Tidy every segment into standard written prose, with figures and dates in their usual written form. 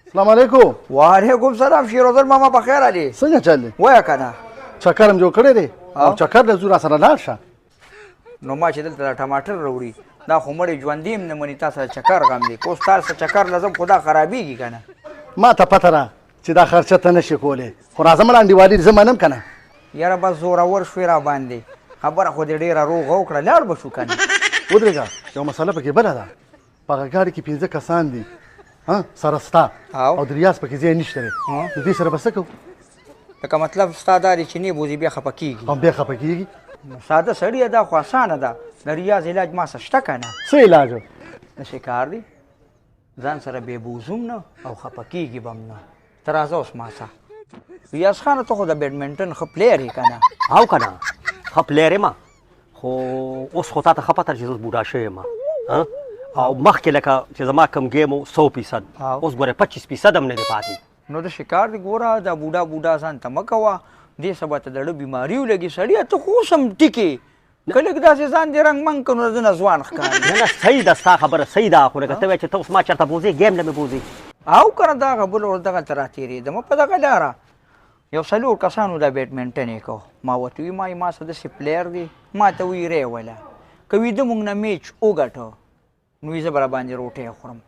السلام علیکم. وعلیکم سلام شیروزل ماما، په خیر علي. څنګه چل دی؟ وایه که نه. چکر هم جوړ کړی دی او چکر له ځو، راسره لاړ شه. نو ما چې دلته ټماټر راوړي، دا خو مړی ژوندي هم نه مني. تا سره چکر غم دی، که اوس تا سره چکر لازم، خو دا خرابېږي که نه. ما ته پته ده چې دا خرچه ته نه شې کولی، خو راځه مړه، انډیوالي زه منم که نه. یاره بس زورور شوې را باندې، خبره خو دې ډېره روغه وکړه، لاړ به شو که نه. ودرېږه، یو مسله پکې بله ده. په هغه ګاډي کې 5 کسان دي، ها سره ستا او د ریاض پکې ځای نشته دی، نو دې سره به څه کوو؟ لکه مطلب ستا دا دی چې نه بوځي بیا خفه کېږي. هم بیا خفه کېږي. نو ساده سړیه، دا خو اسانه ده، د ریاض علاج ما سره شته که نه. څه علاج؟ داسې کار دی، ځان سره بې بوزوم نه او خفه کېږي به هم نه. ته راځه اوس ما سره. ریاض خانه، ته خو د بیډمنټن ښه player یې که نه؟ او که نه، ښه player یم، خو اوس خو تا ته ښه پته چې زه اوس بوډا شوی یم، او مخکې لکه چې زما کوم game و 100%، اوس ګوره 25% هم نه دی پاتې. نو د شکار دی، ګوره دا بوډا بوډا ځان ته مه کوه، دې سبا ته د زړه بیماري ولګي. سړیه ته خو اوس هم ټیکې، که لږ داسې ځان دې رنګ منګ کړه نو زه ځوان ښکاري. نه نه، صحیح ده، ستا خبره صحیح ده، خو لکه ته وایې چې ته اوس ما چېرته بوځې، game له مې بوځې. او که نه، دغه بله ورځ دغلته راتېرېدم په دغه لاره، یو 4 کسانو دا بیډمنټن یې کو. ما ورته وویل، ما یې ما سره داسې player دی، ما ته وایي ری وله که ویده موږ نه match وګټه نو زه به راباندې روټۍ خورم.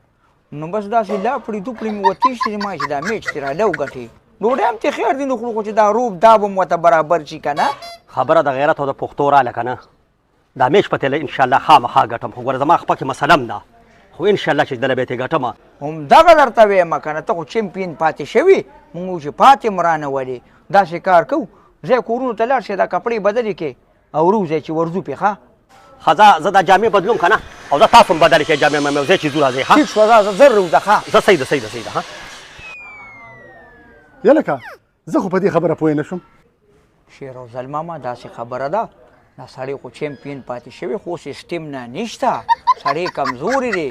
نو بس داسې لاپړې دوپړې مې وتېشتې، ما چې دا match ترې راله وګټې، ډوډۍ هم ترې خیر دي نه خورو، خو چې دا روب دا به هم ورته برابر شي که نه. خبره د غیرت او د پښتو راله که نه، دا match په تېله انشاءالله خامخا ګټم، خو ګوره زما خپه کې مسله هم ده، خو انشاءالله چې دله به یې ترې ګټم. همدغه درته وایم که نه، ته خو champion پاتې شوې، موږ چې پاتې هم رانه ولې. داسې کار کوو، ځای کورونو ته لاړ شې، دا کپړې بدلې کړې او روځی چې ورځو پرې. ښه ښه، زه دا جامې بدلوم که نه، او زه تاسو هم بدلې کړئ جامې مې، ځای چې ځو راځئ. ښه ټیک شوه، ځه زر روځه. ښه ځه، صحیح ده صحیح ده صحیح ده. ښه یلکه زه خو په دې خبره پوه نه شوم. شیروزل ماما، داسې خبره ده، دا سړی خو champion پاتې شوی، خو سیستم نه نشته، سړی کمزوری دی.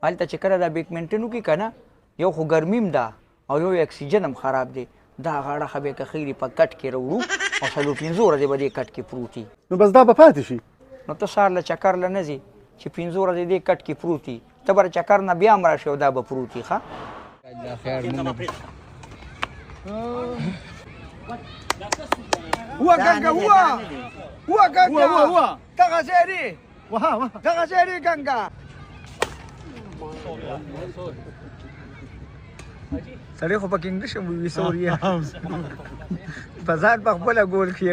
هلته چې کله دا بیډمنټن وکړي که نه، یو خو ګرمي هم ده او یو اکسیجن هم خراب دی، دا غاړه ښه به که خیري په کټ کې راوړو او 4 5 ورځې به دې کټ کې پروت وي. نو بس دا به پاتې شي. نو ته سهار له چکر له نه ځې چې 5 ورځې دې کټ کې پروت وي، ته به چکر نه بیا هم راشې او دا به پروت وي. ښه وه ګنګه، وه وه ګنګه، دغه ځای دی، دغه ځای دی ګنګه. سړی خو پکې انګلیش هم ووي، سوري په ځان په خپله ګول کړي.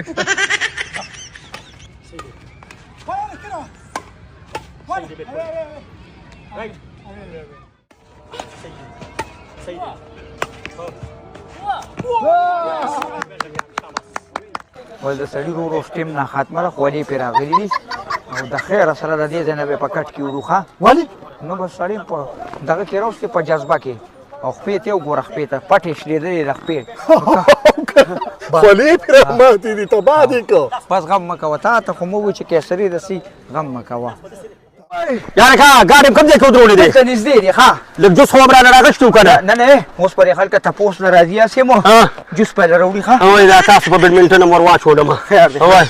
ول د سړي ورو ورو سټیم نه خاتمه ده، خولې پرې راغلي دي او د خیره سره د دې ځای نه به یې په کټ کې وړو. ښه ولې؟ نو بس سړی په دغه کې راوستې په جذبه کې، او خپې ته وګوره، خپې ته پټې شلېدلې د خپې خولې پرې ماتې دي، تباه دې کړه. بس غم مه کوه، تا ته خو مو وویل چې کیسري رسي، غم مه کوه. یاره ښه ګاډی کوم ځای کې ودرولې دی؟ دلته نږدې دی. ښه لږ جوس خو هم رانه راغښتي وو که نه؟ نه نه، اوس پرې خلک تپوس نه راځي، هسې مو جوس پرې راوړي. ښه وایي دا تاسو په بیډمنټن هم ور واچولم. خیر دی. وایي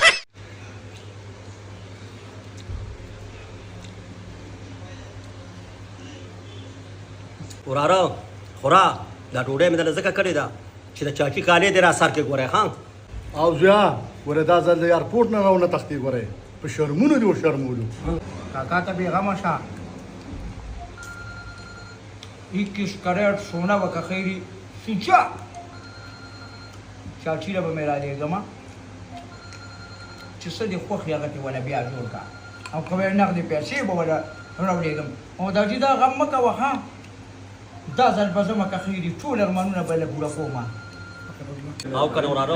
وراره خورا دا ډوډۍ مې درله ځکه کړې ده چې د چاچي کالې دې را سر کې ګورې. ښه او زویا ګوره دا ځل د ایرپورټ نه راونه تښتې، ګورې په شرمونو دې وشرمولو. کاکا ته بېغمه شه، 21 کریټ سونا به که خیري سوچه چاچي له به مې رالیږم چې څه دې خوښ وي هغه ترې وله بیا جوړ کړه، او که وایې نغدې پیسې به وله راولېږم. او دا چې دا غم مه کوه، ښه دا ځل به ځمه که خیري ټول ارمانونه به له پوره کوم. او که نه وراره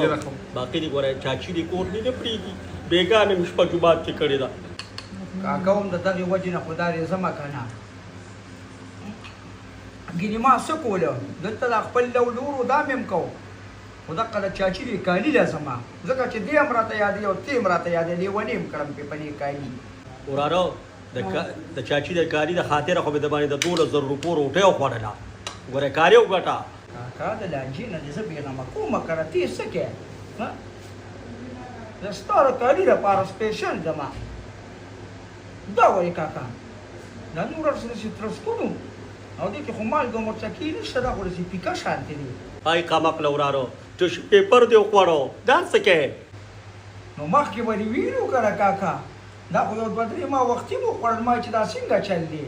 باقي دې ګوره چاچي دې کور دې نه پرېږدي، بېګا مې هم شپه جومات کې کړې ده. کاکا هم د دغې وجې نه خو دا دی ځمه که نه، ګینې ما څه کوله دلته دا خپل لو لورو دا مې هم کو، خو دقه د چاچي دې کالي له ځمه، ځکه چې دې هم راته یادوي او تې هم راته یادوي، لېونی هم کړم پرې په دې کالي. وراره د چاچي د کالي د خاطره خو مې د باندې د 12,000 روپو روټۍ وخوړله، ګوره کالي وګټه. کاکا د لانجې نه دې زه بېغمه کومه کړه، تې څه کوې؟ د ستا د کالي لپاره special ځمه. دا ولې کاکا دا نور هر څه داسې ترسکونو او دې کې خو مالګه مرچکې نشته، دا خو داسې پیکه شانتې دی. ای قمقله وراره، ټیشو پیپر دې وخوړو، دا څه کوې؟ نو مخکې به دې ویلو که نه کاکا، دا خو یو دوه درې ما وختي وخوړل، ما چې دا څنګه چل دی.